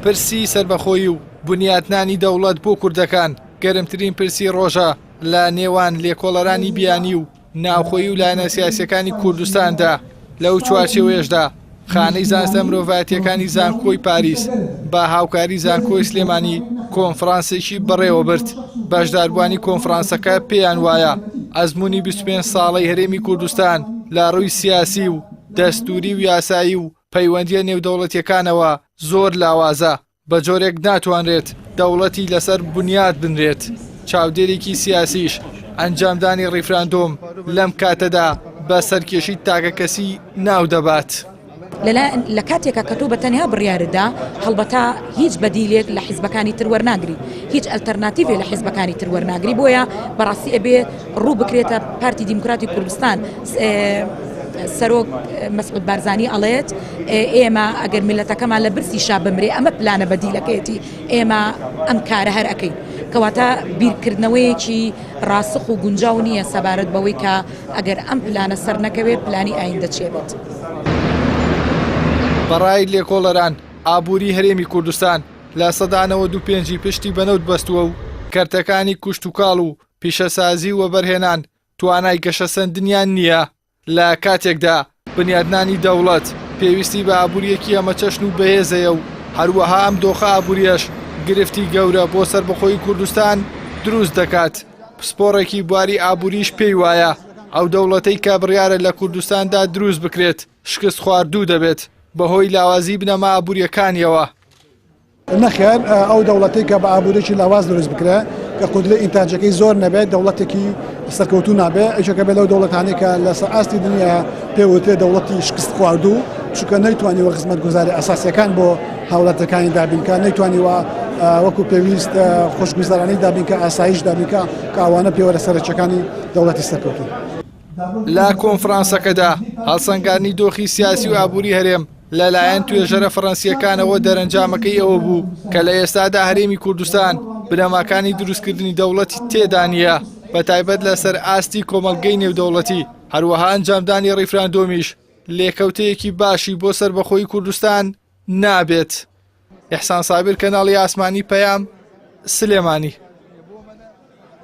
پرسی سەربەخۆیی و بنیاتنانی دەوڵەت بۆ کوردەکان گەرمترین پرسی ڕۆژە لە نێوان لێکۆڵەرانی بیانی و ناوخۆیی و لایەنە سیاسیەکانی کوردستاندا، لەو چوارچێوەیەشدا خانەی زانستە مرۆڤایەتیەکانی زانکۆی پاریس بە هاوکاری زانکۆی سلێمانی کۆنفرانسێکی بەڕێوەبرد، بەشداربووانی کۆنفرانسەکە پێیان وایە ئەزموونی 25 ساڵەی هەرێمی کوردستان لە ڕووی سیاسی و دەستوری و یاسایی و پەیوەندیە نێودەوڵەتیەکانەوە زۆر لاوازە. بە جۆرێک ناتوانرێت دەوڵەتی لەسەر بنیات بنرێت، چاودێرێکی سیاسیش ئەنجامدانی ڕیفراندۆم لەم کاتەدا بە سەرکێشی تاکەکەسی ناو دەبات. لە کاتێکا کە تۆ بە تەنها بڕیارت دا، هەڵبەتە هیچ بەدیلێک لە حیزبەکانی تر وەرناگری، هیچ ئەلتەرناتیڤێ لە حیزبەکانی تر وەرناگری، بۆیە بەڕاستی ئەبێ ڕوو بکرێتە پارتی دیموکراتی کوردستان. سەرۆک مەسعود بارزانی ئەڵێت ئێمە ئەگەر میلەتەکەمان لە برسیشا بمرێ ئەمە پلانە بەدیلەکەیەتی ئێمە ئەم کارە هەر ئەکەین کەواتە بیرکردنەوەیەکی ڕاسخ و گونجاو نییە سەبارەت بەوەی کە ئەگەر ئەم پلانە سەر نەکەوێت پلانی ئایندە چێ بێت. بەڕای لێکۆڵەران ئابووری هەرێمی کوردستان 95% ی پشتی بە نەوت بەستووە و کەرتەکانی کشتوکاڵ و پیشەسازی و وەبەرهێنان توانای گەشەسەندنیان نییە، لە کاتێکدا بنیادنانی دەوڵەت پێویستی بە ئابوورییەکی هەمەچەشن و بەهێز هەیە و هەروەها ئەم دۆخە ئابوورییەش گرفتی گەورە بۆ سەربەخۆیی کوردستان دروست دەکات. پسپۆڕێکی بواری ئابووریش پێی وایە ئەو دەوڵەتەی کە بڕیارە لە کوردستاندا دروست بکرێت شکستخواردوو دەبێت بەهۆی لاوازی بنەما ئابوورییەکانیەوە. نەخێر ئەو دەوڵەتەی کە بە ئابوورێکی لاواز دروست بکرێ کە قودرەی ئینتاجەکەی زۆر نەبێت دەوڵەتێکی سەرکەوتوو نابێ یەکێکە بێ لەو دەوڵەتانەی کە لەسەر ئاستی دنیا پێ وترێ دەوڵەتی شکست خواردوو چونکە نەیتوانیوە خزمەتگوزاری ئەساسیەکان بۆ هاوڵاتیەکانی دابین کە نەیتوانیوە وەکو پێویست خۆشگوزارانی دابین کە ئاسایش دابین کە کە ئەوانە پێوەرە سەرەکیەکانی دەوڵەتی سەرکەوتوو. لە کۆنفرانسەکەدا هەڵسەنگاندنی دۆخی سیاسی و ئابووری هەرێم لەلایەن توێژەرە فەڕەنسییەکانەوە دەرەنجامەکەی ئەوە بوو کە لە ئێستادا هەرێمی کوردستان بنەماکانی دروستکردنی دەوڵەتی تێدا نییە بەتایبەت لەسەر ئاستی کۆمەڵگەی نێودەوڵەتی هەروەها ئەنجامدانی ڕیفراندۆمیش لێکەوتەیەکی باشی بۆ سەربەخۆیی کوردستان نابێت. ئیحسان سابیر کەناڵی ئاسمانی پەیام سلێمانی.